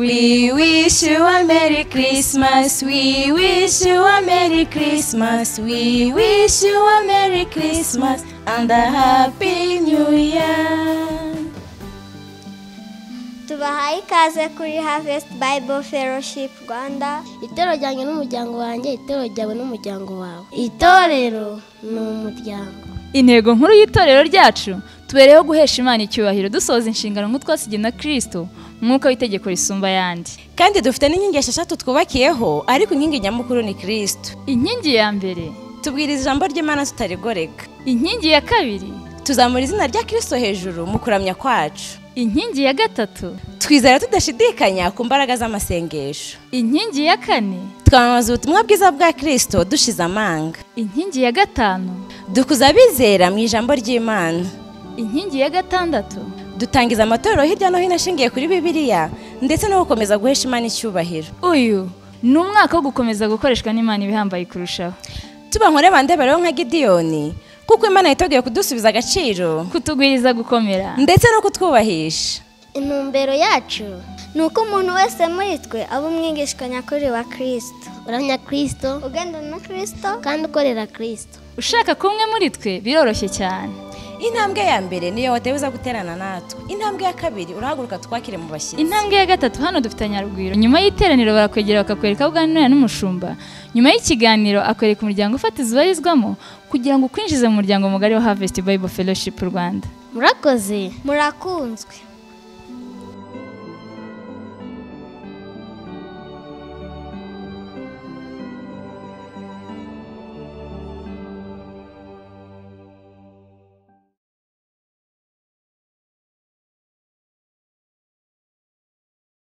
We wish you a Merry Christmas. We wish you a Merry Christmas. We wish you a Merry Christmas and a Happy New Year. Tubahaye ikaze kuri Harvest Bible Fellowship Rwanda. Itorero ryanjye n'umuryango wanjye, itorero ryawe n'umuryango wawe. Itorero ni umuryango. Intego nkuru y'itorero ryacu tubereyeho guhesha Imana icyubahiro, dusohoza inshingano nk'uko twasigiwe na Kristo, umwuka w'itegeko risumba ayandi. Kandi dufite n'inkingi esheshatu twubakiyeho, ariko inkingi nyamukuru ni Kristo. Inkingi ya mbere, tubwiriza ijambo ry'Imana tutarigoreka. Inkingi ya kabiri, tuzamura izina rya Kristo hejuru mu kuramya kwacu. Inkingi ya gatatu, twizera tudashidikanya ku mbaraga z'amasengesho. Inkingi ya kane, twamamaza ubutumwa bwiza bwa Kristo dushize amanga. Inkingi ya gatanu, dukuza abizera mu ijambo ry'Imana. Inkingi ya gatandatu, dutangiza amatorero hirya no hino ashingiye kuri Bibiliya ndetse no gukomeza guhesha Imana icyubahiro. Uyu ni umwaka wo gukomeza gukoreshwa n'Imana ibihambaye kurushaho. Tuba nkore bandebere nka Gidiyoni, kuko Imana yiteguye kudusubiza agaciro, kutugwiriza gukomera ndetse no kutwubahisha. Intumbero yacu ni uko umuntu wese muri twe aba umwigishwa nyakuri wa Kristo, uramya Kristo, ugendana na Kristo kandi ukorera Kristo. Ushaka kumwe muri twe biroroshye cyane. Intambwe ya mbere niyo watebuza guterana natwe. Intambwe ya kabiri urahaguruka twakire mu bashyitsi. Intambwe ya gatatu, hano dufitanye urugwiro. Nyuma y'iteraniro barakwegera bakakwereka aho uganira n'umushumba. Nyuma y'ikiganiro akwereka umuryango ufatizo ubarizwamo kugira ngo ukwinjize mu muryango mugari wa Harvest Bible Fellowship Rwanda. Murakoze. Murakunzwe.